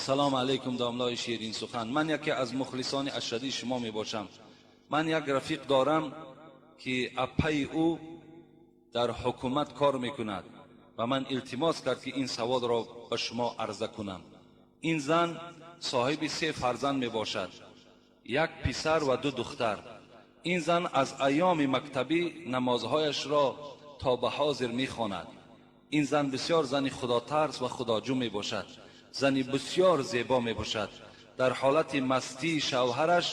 Ассалому алайкум, домлаи ширин сухан. Ман яке аз мухлисони ашадии шумо мебошам. Ман як рафиқ дорам, ки апаи ӯ дар ҳукумат кор мекунад ва ман илтимос кард, ки ин саволро ба шумо арза кунам. Ин зан соҳиби се фарзанд мебошад, як писар ва ду духтар. Ин зан аз айёми мактабӣ намозҳояшро то ба ҳозир мехонад. Ин зан бисёр зани худотарс ва худоҷӯ мебошад, зани бисёр зебо мебошад. Дар ҳолати мастии шавҳараш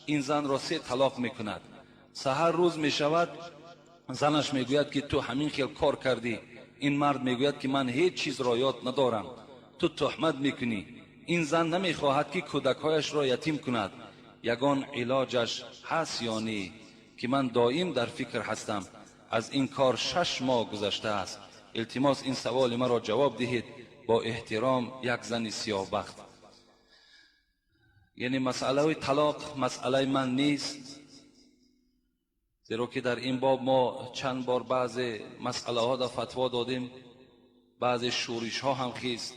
ин занро се талоқ мекунад. Саҳар рӯз мешавад, занаш мегӯяд, ки ту ҳамин хел кор кардӣ. Ин мард мегӯяд, ки ман ҳеҷ чизро ёд надорам, ту туҳмат мекунӣ. Ин зан намехоҳад, ки кӯдакҳояшро ятим кунад. Ягон илоҷаш ҳаст ё не, ки ман доим дар фикр ҳастам. Аз ин кор 6 моҳ гузаштааст. Илтимос, ин саволи маро ҷавоб диҳед. Бо эҳтиром, як зани сиёҳбахт. Яъне масъалаи талоқ масъалаи ман нест, зеро ки дар ин боб мо чанд бор баъзе масъалаҳо дар фатво додем, баъзе шӯришҳо ҳам хист,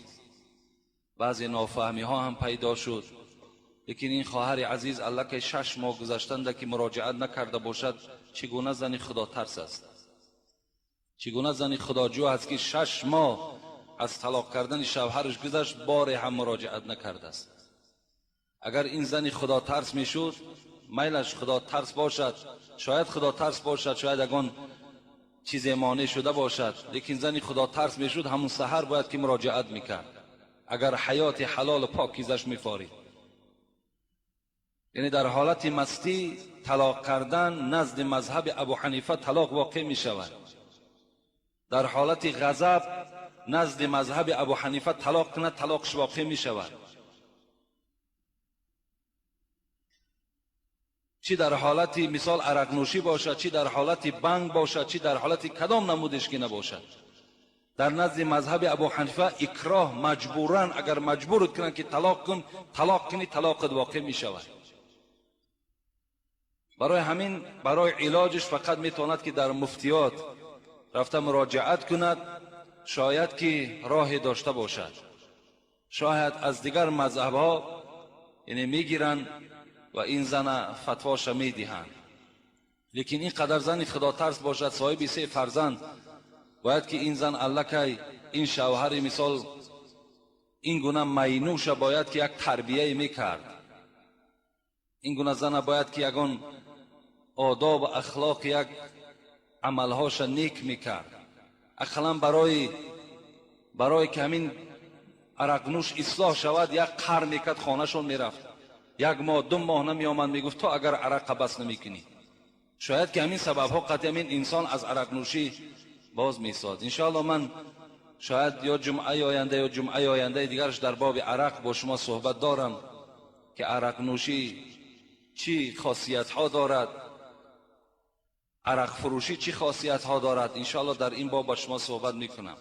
баъзе нофаҳмиҳо ҳам пайдо шуд. Лекин ин хоҳари азиз аллакай 6 моҳ гузаштанда, ки муроҷиат накарда бошад, чӣ гуна зани худотарс аст, чӣ гуна зани худоҷӯ аст, ки 6 моҳ аз талоқ кардани шавҳараш гузашт, боре ҳам муроҷиат накардааст? Агар ин зани худотарс мешуд, майлаш худотарс бошад, шояд худотарс бошад, шояд ягон чизе монеъ шуда бошад, лекин зани худотарс мешуд, ҳамун саҳар бояд ки муроҷиат мекард, агар ҳаёти ҳалолу покизаш мефорид. Яъне дар ҳолати мастӣ талоқ кардан назди мазҳаби Абу Ҳанифа талоқ воқеъ мешавад. Дар ҳолати ғазаб назди мазҳаби Абу Ҳанифа талоқ кунад, талоқш воқеъ мешавад. Чӣ дар ҳолати мисол арақнӯшӣ бошад, чӣ дар ҳолати банг бошад, чӣ дар ҳолати кадом намудеш ки набошад, дар назди мазҳаби Абу Ҳанифа икроҳ, маҷбуран агар маҷбурат кунанд, ки талоқ кун, талоқ кунӣ, талоқат воқеъ мешавад. Барои ҳамин барои илоҷиш фақат метавонад, ки дар муфтиёт рафта муроҷиат кунад, шояд ки роҳе дошта бошад, шояд аз дигар мазҳабҳо яъне мегиранд ва ин зана фатвоша медиҳанд. Лекин ин қадар зани худотарс бошад, соҳиби се фарзанд, бояд ки ин зан аллакай ин шавҳари мисол ин гуна майнӯша бояд ки як тарбияе мекард. Ин гуна зана бояд ки ягон одобу ахлоқ, як амалҳоша нек мекард, ақаллан барои ки ҳамин арақнӯш ислоҳ шавад. Як қар мекард, хонашон мерафт, як моҳ, 2 моҳ намеомад, мегуфт: «То агар арақа бас намекунӣ». Шояд ки ҳамин сабабҳо қатъи ҳамин инсон аз арақнӯшӣ боз месоз. Иншоалло, ман шояд ё ҷумъаи оянда, ё ҷумъаи ояндаи дигараш дар боби арақ бо шумо суҳбат дорам, ки арақнӯшӣ чӣ хосиятҳо дорад, арақфурӯшӣ чӣ хосиятҳо дорад. Иншоалло, дар ин боб ба шумо суҳбат мекунам.